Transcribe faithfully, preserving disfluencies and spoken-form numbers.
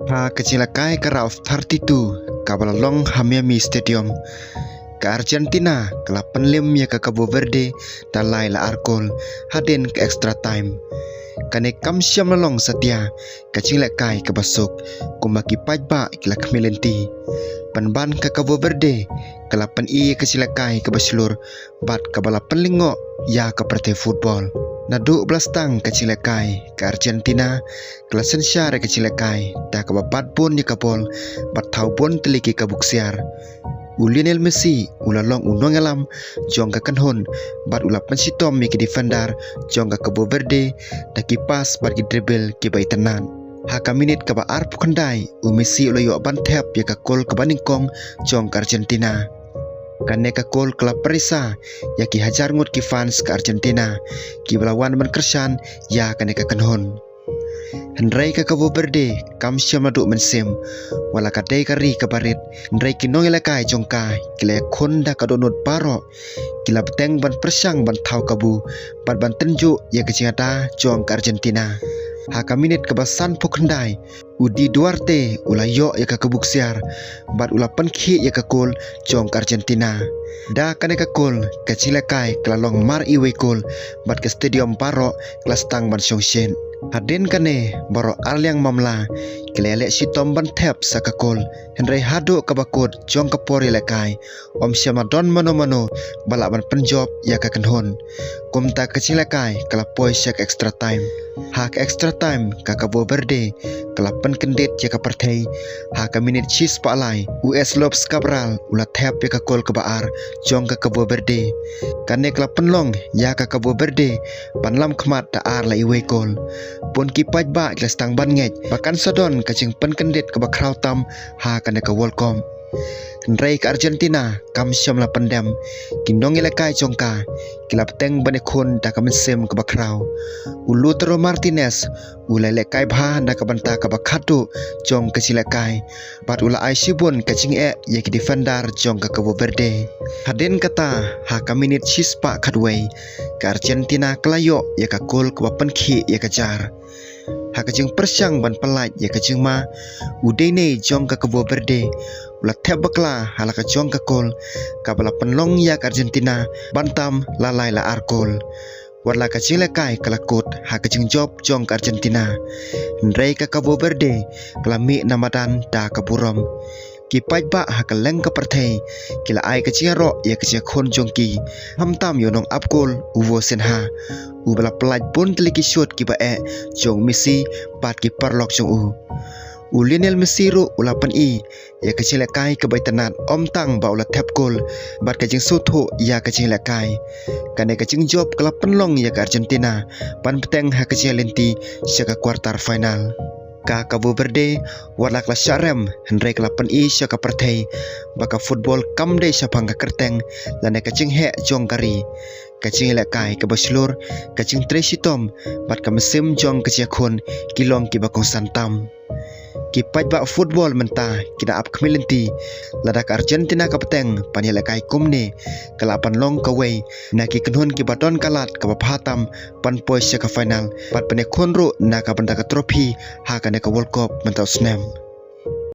Ha ka jinglehkai ka round of thirty-two kaba la long ha Miami Stadium, ka Argentina ka la pynlem ïa ka Cabo Verde da lai la ar kol hadien ka extra time. Kane kam shym la long satia ka jinglehkai kaba suk kumba ki paidbah ki la khmih lynti. Pynban ka Cabo Verde ka la pyni ïa ka jinglehkai kaba shlur bad kaba la pynlyngngoh ïa ka pyrthei football. Naduh ba la sdang ka jinglehkai, ka Argentina ka la synshar ïa ka jinglehkai da kaba bat bun ïa ka bol bad thaw bun tylli ki kabu ksiar. U Lionel Messi u la long u nongïalam jong ka kynhun bad u la pynshitom ïa ki defender jong ka Cabo Verde da ki pass bad ki dribble kiba itynnad. Ha ka minit kaba arphew khyndai, u Messi u la ïoh ban thep ïa ka kol kaba nyngkong jong ka Argentina. Kane ka kol ka la pyrshah ïa ki hajar ngut ki fans ka Argentina kiba la wan ban kyrshan ïa kane ka kynhun. Hynrei ka Cabo Verde kam shym la duh mynsiem. Wat la ka dei ka ri kaba rit, hynrei ki nongïalehkai jong ka ki la ïakhun da ka dohnud baroh. Ki la bteng ban pyrshang ban thaw kabu bad ban tynjuh ïa ka jingada jong ka Argentina. Ha ka minit kaba sanphew khyndai, u Di Duarte u la ïoh ïa ka kabu ksiar bad u la pynkhih ïa ka kol jong ka Argentina. Da kane ka kol, ka jinglehkai ka la long mar iwei kol bad ka stadium baroh ka la sdang ban shongshit. Hadien kane, baroh arliang mamla ki la ïaleh shitom ban thep sa ka kol. Hynrei haduh kaba kut jong ka por ïalehkai, ym shym la don mano mano ba lah ban pynjop ïa ka kynhun. Kumta ka jinglehkai ka la poi sha ka extra time. Ha ka extra time, ka Cabo Verde ka la pynkyndit ïa ka pyrthei. Ha ka minit shispah lai, u Eslobs Cabral u la thep ïa ka kol kaba ar jong ka Cabo Verde. Kane ka la pynlong ïa ka Cabo Verde ban lam khmat da ar la iwei kol. Bun ki paidbah ki la sdang ban ngeit ba kan sa don ka jingpynkyndit kaba khraw tam ha kane ka World Cup. Hynrei ka Argentina kam shym la pyndem. Ki nongïalehkai jong ka ki la bteng ban ïakhun da ka mynsiem kaba khraw. U Lautaro Martinez u la ïalehkai bha na ka bynta kaba khatduh jong ka jinglehkai bad u la ai shibun ka jingeh ïa ki defender jong ka Cabo Verde. Hadien kata, ha ka minit shispah khatwei, ka Argentina ka la ïoh ïa ka kol kaba pynkhih ïa ka jar. Ha ka jingpyrshang ban pyllait ïa ka jingma, u deinei jong ka Cabo Verde u la thep bakla ha la ka jong ka kol, kaba la pynlong ïa ka Argentina ban tam la lai la ar kol. Wat la ka jinglehkai ka la kut ha ka jingjop jong ka Argentina, hynrei ka Cabo Verde ka la mih na madan da ka burom. Ki paidbah ha kylleng ka pyrthei ki la ai ka jingïaroh ïa ka jingïakhun jong ki, khamtam ïa u nongap kol u Vitinha, uba la pyllait bun tylli ki shot kiba eh jong u Messi bad ki paralok jong u. U Lionel Messi ruh u la pyni ïa ka jinglehkai kaba itynnad, ym tang ba u la thep kol bad ka jingsngewthuh ïa ka jinglehkai. Kane ka jingjop ka la pynlong ïa ka Argentina ban bteng ha ka jingïaleit sha ka quarter final. Ka Cabo Verde wat la ka la shah rem, hynrei ka la pyni sha ka pyrthei ba ka football kam dei shaphang ka kyrteng lane ka jingheh jong ka ri. Ka jingïalehkai kaba shlur, ka jingtrei shitom bad ka mynsiem jong ka jingïakhun ki long kiba kongsan tam. Ki paidbah football mynta ki da ap khmih lynti lada ka Argentina ka bteng ban ïalehkai kumne, ka lah ban long kawei na ki kynhun kiba don ka lad kaba bha tam ban poi sha ka final bad ban ïakhun ruh na ka bynta ka trophy ha kane ka World Cup mynta u snem.